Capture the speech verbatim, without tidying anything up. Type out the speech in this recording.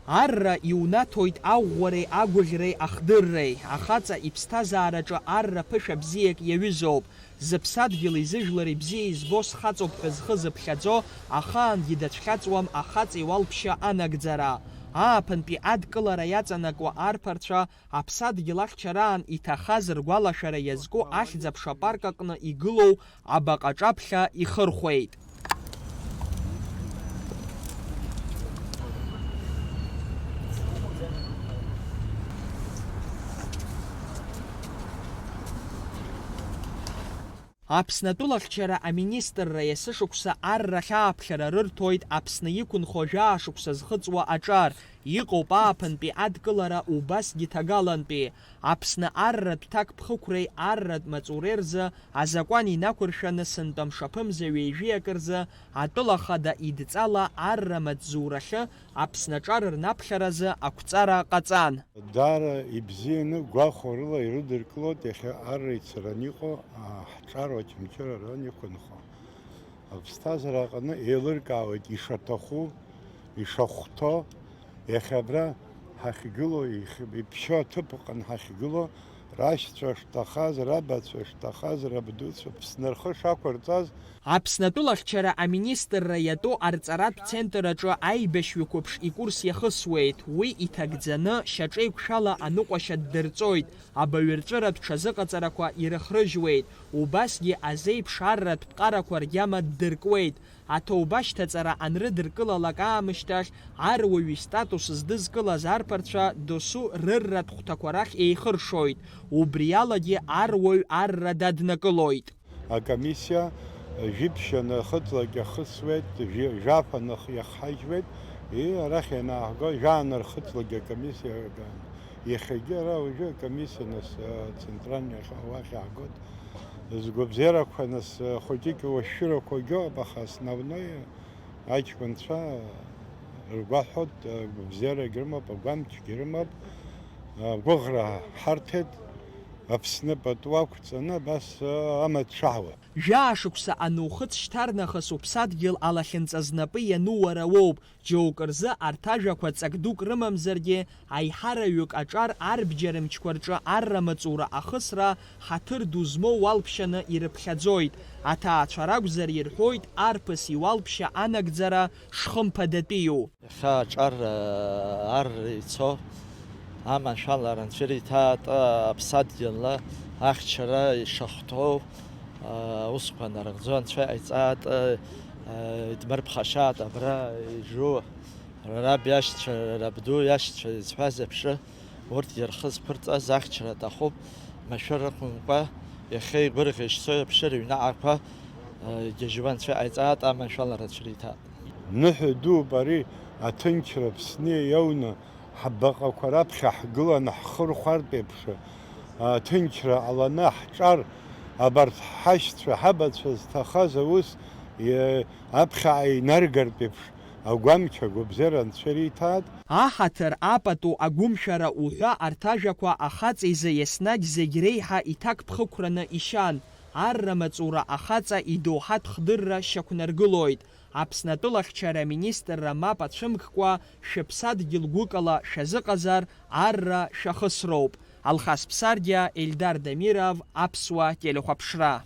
Арра иунаҭоит аӷәӷәареи агәаӷьреи ахдырреи. Ахаҵа иԥсҭазаараҿы арра ԥышәа бзиак иаҩызоуп. Зыԥсадгьыли зыжәлари бзиа избо схаҵоуп ҳәа зхы зыԥхьаӡо, ахаангьы дацәхьаҵуам ахаҵа иуалԥшьа анагӡара. Ааԥынтәи адкылара иаҵанакуа арԥарцәа, аԥсадгьыл ахьчараан иҭахаз ргәалашәара иазку Ахьӡ-аԥша апарк аҟны игылоу абаҟа аҿаԥхьа ихырхәеит. Аԥсны атәылахьчара аминистрра есышықәса арра ахьааԥхьара рырҭоит Аԥсны иқәынхо жәаа шықәса зхыҵуа аҿар. Иҟоуп ааԥынтәи адкылара убасгьы ҭагалантәи. Аԥсны арратә ҭакԥхықәреи арратә маҵуреи рзы азакәан инақәыршәаны сынтәа мшаԥымза ҩеижәи акы рзы атәыла хада идҵала арра маҵзурахьы Аԥсны аҿар рнаԥхьаразы ақәҵара ҟаҵан. Даара ибзианы гәахәарыла ирыдыркылоит иахьа арра ицараны иҟоу, а, ҳҿар Очамчыра араион иқәынхо. Аԥсҭазаара аҟны еилыркаауеит ишаҭаху, ишахәҭоу, иахьа абра ҳахьгылоу, ихь-, иԥшьоу аҭыԥ аҟны ҳахьгылоу, рашьцәа шҭахаз, рабацәа шҭахаз, рабдуцәа Аԥсны рхы шақәырҵаз. Аԥсны атәылахьчара аминистрра иатәу арҵаратә центр аҿы аибашьҩы қәыԥш икурс иахысуеит. Уи иҭагӡаны, шьаҿеиқәшәала аныҟәашьа ддырҵоит, абаҩрҵәыратә ҽазыҟаҵарақәа ирыхрыжьуеит, убасгьы азеиԥш арратә ԥҟарақәа ргьама ддыркуеит. Аҭоуба шьҭаҵара анрыдыркылалак аамышьҭахь, аруаҩы истатус здызкылаз арԥарцәа досу рырратә хәҭақәа рахь еихыршоит, убриалагьы аруаҩ арра даднакылоит. Акомиссиа жәиԥшьа нахыҵлак иахысуеит, жәи-, жәафа нах-, иахҳажьуеит, и, арахь ианааҳго, жәаа нархыҵлакгьы акомиссиа, иахьагьы ара уажәы акомиссиа нас, а, центральный ахь-, уахь иаагоит. Згәабзиарақәа нас, а, хәыҷык уашәшәырақәагьы ыҟоуп, аха основное аҷкәынцәа ргәаҳәоит, а, гәабзиарагьы рымоуп, агәамчгьы рымоуп, а, гәыӷра ҳарҭеит, Аԥсны пату ақәҵаны абас, а, амаҵ шаҳуа. Жәаа шықәса анухыҵ шьҭарнахыс уԥсадгьыл алахьынҵа знапы иану уара уоуп. Џьоукы рзы арҭ ажәақәа ҵак дук рымамзаргьы, аиҳараҩык аҿар арбџьарымчқәа рҿы арра маҵура ахысра ҳаҭыр ду змоу уалԥшьаны ирыԥхьаӡоит. Аҭаацәа ракәзар ирҳәоит арԥыс иуалԥшьа анагӡара шхымԥадатәиу. Иахьа аҿар, ар ицо, аманшәалара анцәа ириҭаат, аԥсадгьыл ахьчара ишахәҭоу, аусқәа нарыгӡо анцәа иҟаиҵаат, идмырԥхашьаат абра ижу, раб иашьцәа, рабду иашьцәа изҳәаз еиԥш, урҭгьы рхы зԥырҵаз ахьчара аҭахуп, машәыр рықәымкәа, иахьа игәырӷьа ишцо еиԥш, рыҩнаҟақәа, а, игьежьуа анцәа иҟаиҵаат, аманшәалара анцәа ириҭаат. Ныҳәа дууп ари, аҭынчра Аԥсны иауны, ҳбаҟақәа раԥхьа ҳгыланы ҳхырхәартә еиԥш, аҭынчра ҟаланы ҳҿар, абарҭ ҳашьцәа, ҳабацәа зҭахаз аус, е, аԥхьаҟа инаргартә еиԥш, агәамч агәабзиара анцәа ириҭаат. Аҳаҭыр, апату, агәымшәара уҳәа арҭ ажәақәа ахаҵа изы еснагь зегь реиҳа иҭакԥхықәраны ишьан, арра маҵура ахаҵа идоуҳатә хдырра шьақәнаргылоит. Аԥсны атәылахьчара аминистрра мап ацәымккәа, шәыԥсадгьыл гәыкала шәазыҟазар, арра шәахысроуп. Алхас Ԥсардиа, Ельдар Дамиров, Аԥсуа телехәаԥшра.